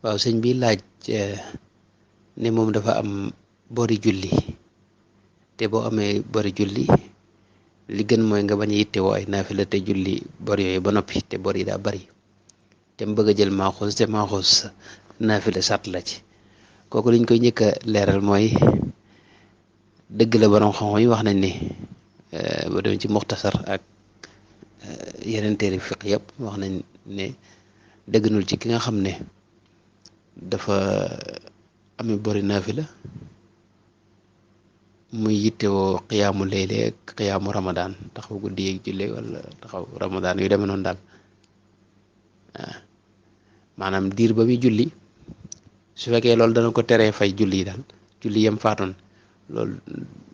waaw sëñ bi laaj ne moom dafa am bori julli te boo amee bori julli li gën mooy nga bañ a yittewoo ay naafila te julli bor yooyu ba noppi te bor yi daa bari te mu bëgg a jël màhuuz te màhuuz naafila sart la ci kooku liñ koy njëkk a leeral mooy dëgg la borom xam-xam yi wax nañ ni ba dem ci muxtasar ak yeneen téere fiq yëpp wax nañ ne dëggnul ci ki nga xam ne dafa amee bori naafila muy yittewoo xiyaamu leyle ak xiyaamu ramadan taxaw guddi yeeg julle wala taxaw ramadan yu demee noonu daal waaw maanaam diir ba muy julli su fekkee loolu dana ko teree fay julli yi daal julli yem faatoon loolu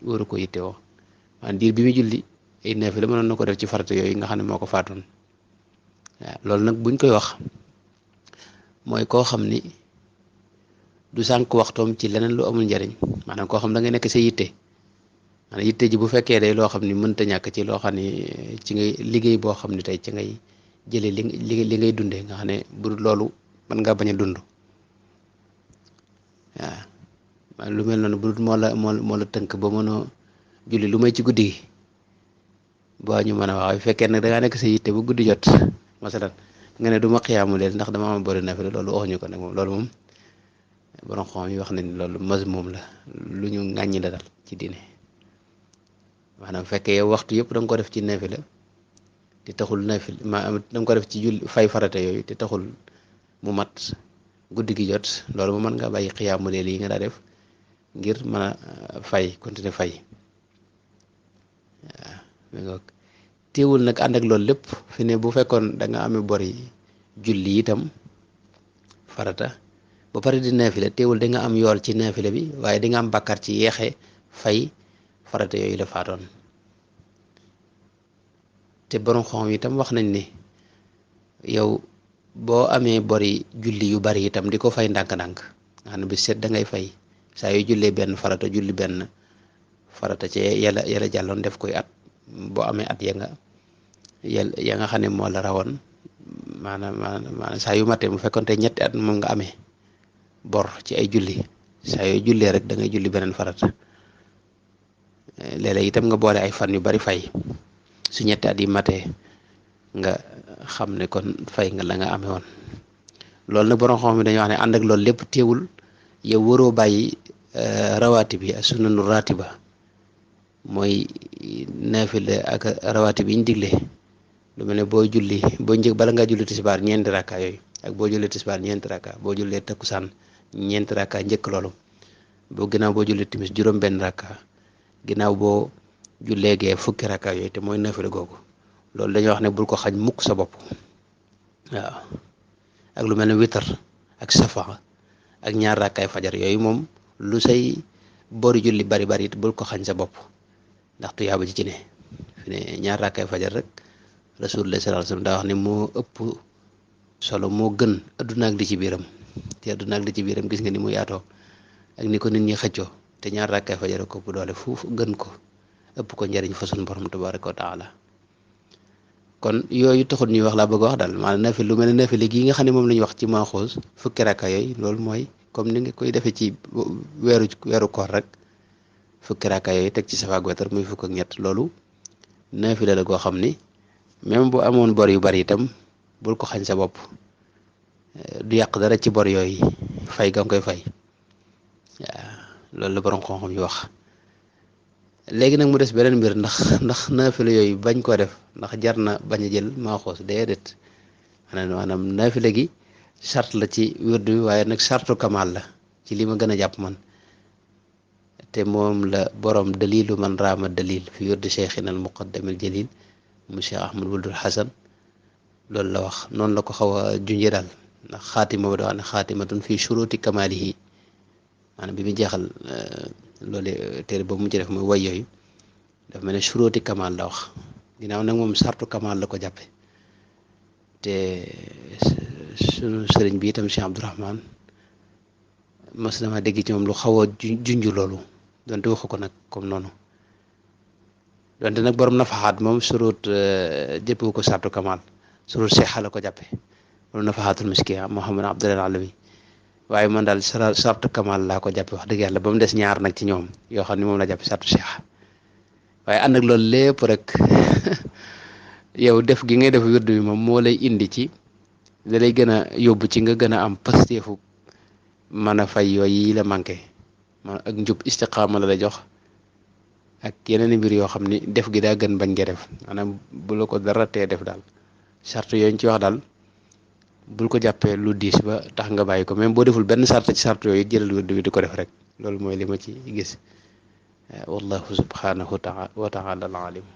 waru ko yittewoo maanaam diir bi muy julli ay naafila mënoon na ko def ci farata yooyu nga xam ne moo ko faatoon waaw loolu nag buñ koy wax mooy koo xam ni du sànq waxtoom ci leneen lu amul njariñ maanaam koo xam da nga nekk sa yitte maanaam yitte ji bu fekkee day loo xam ni mënta ñàkk ci loo xam ni ci ngay liggéey boo xam ni tey ci ngay jëlee li ngay dundee nga xam ne bu dul loolu mën ngaa bañ a dund waaw lu mel noonu bu dul moo la tënk ba mënoo julli lu may ci guddi gi boo ñu mën a wax bu fekkee nag da ngaa nekk sa yitte bu guddi jot masalan nga ne du ma xiyaamu leen ndax dama am bori naafila loolu waxuñu ko nag moom loolu moom borom xam yi wax nañ loolu mazmum la lu ñu ŋàññi la dal ci diine maanaam fekkee yow waxtu yëpp da nga ko def ci naafila te taxul naafila da nga ko def ci julli fay farata yooyu te taxul mu mat guddi gi jot loolu mu mën nga bàyyi xiyaamu leel yi nga daa def ngir mën a fay continuer fay waaw teewul nag ànd ak loolu lépp fi ne bu fekkoon da nga amee bori julli itam farata ba pare di naafila teewul da nga am yool ci naafila bi waaye di nga am bàkkaar ci yeexe fay farata yooyu la faatoon te borom xam itam wax nañ ne yow boo amee bori julli yu bari itam di ko fay ndànk-ndànk nga xam ne bi seet da ngay fay saa yu jullee benn farata julli benn farata ci yàlla jàlloon def koy at boo amee at ya nga xam ne moo la rawoon maanaam saa yu matee mu fekkonte ñetti at moom nga amee bor ci ay julli saa yooyu jullee rek da ngay julli beneen farata léeg-léeg itam nga boole ay fan yu bari fay su ñetti at yi matee nga xam ne kon fay nga la nga amee woon loolu nag borom xam mi dañoo wax ne ànd ak loolu lépp teewul yow waroo bàyyi rawaati bi ak sunanu raatiba mooy naafila ak rawaati bi ñu digle lu mel ne boo julli boo njëkk bala ngaa julli tisbaar ñeenti rakka yooyu ak boo jullee tisbaar ñeenti rakka boo jullee takkusaan ñeenti rakka njëkk loolu ginnaaw boo jullee timis juróom benn rakka ginnaaw boo jullee gee fukki rakka yooyu te mooy naafila googu loolu dañuy wax ne bul ko xañ mukk sa bopp waaw ak lu mel ne witar ak safa ak ñaar rakkaay fajar yooyu moom lu say bori julli bari bari it bul ko xañ sa bopp ndax tuyaaba ji ci ne fi ne ñaar rakkaay fajar rek rasulullah sallallahu alayhi wasallam daa wax ne moo ëpp solo moo gën adduna ak li ci biiram te adduna ak li ci biiram gis nga ni mu yaatoo ak ni ko nit ñi xëccoo te ñaar rakkaay fajar ko ëpp doole fuuf gën ko ëpp ko njariñ fa sunu borom tabaraka wa taala kon yooyu taxul ñuy wax laa bëgg a wax daal maanaam naafila lu mel ne naafila gi nga xam ne moom la ñuy wax ci màhuuz fukki rakka yooyu loolu mooy comme ni nga koy defee ci weeru koor rek fukki rakka yooyu teg ci safa ak wetar muy fukk ak ñett loolu naafila la goo xam ni même bu amoon bor yu bari itam bul ko xañ sa bopp du yàq dara ci bor yooyu fay ga nga koy fay waaw loolu la borom xam-xam yi wax léegi nag mu des beneen mbir ndax naafila yooyu bañ koo def ndax jar na bañ a jël màhuuz déedéet maanaam naafila gi charte la ci wirdu bi waaye nag chartu kamal la ci li ma gën a jàpp man te moom la borom dalilu man raama dalil fi wirdu cheikhina al muqaddamil jalil monsieur Ahmadu Wuld Hasan loolu la wax noonu la ko xaw a junjee daal ndax xaatima ba da wax ne xaatimatun fi shuruti kamalihi maanaam bi mu jeexal loolu téere boobu mu ci def mooy way yooyu dafa mel ne shuruti kamal la wax ginnaaw nag moom sartu kamal la ko jàppe te sunu sëriñ bi itam Cheikh Abdourahman mas dama dégg ci moom lu xaw a junj loolu donte waxu ko nag comme noonu donte nag borom nafaxaat moom surut jëppewu ko sartu kamal surut seexa la ko jàppe borom nafaxaatul miskiya Muhammad Abdullah Alawi waaye man daal sartu kamal laa ko jàppe wax dëgg yàlla ba mu des ñaar nag ci ñoom yoo xam ne moom la jàppe sartu cheikh waaye ànd ak loolu lépp rek yow def gi ngay def wirdu bi moom moo lay indi ci da lay gën a yóbbu ci nga gën a am pasteefu mën a fay yooyu yi la manqué man ak njub istiqaama la jox ak yeneen mbir yoo xam ni def gi daa gën bañ nga def maanaam bu la ko dara tee def daal charte yooyu ñu ci wax daal bul ko jàppee lu diis ba tax nga bàyyi ko même boo deful benn charte ci charte yooyu jëlal wirdu bi di ko def rek loolu mooy li ma ci gis wallahu subhanahu wa taala al alim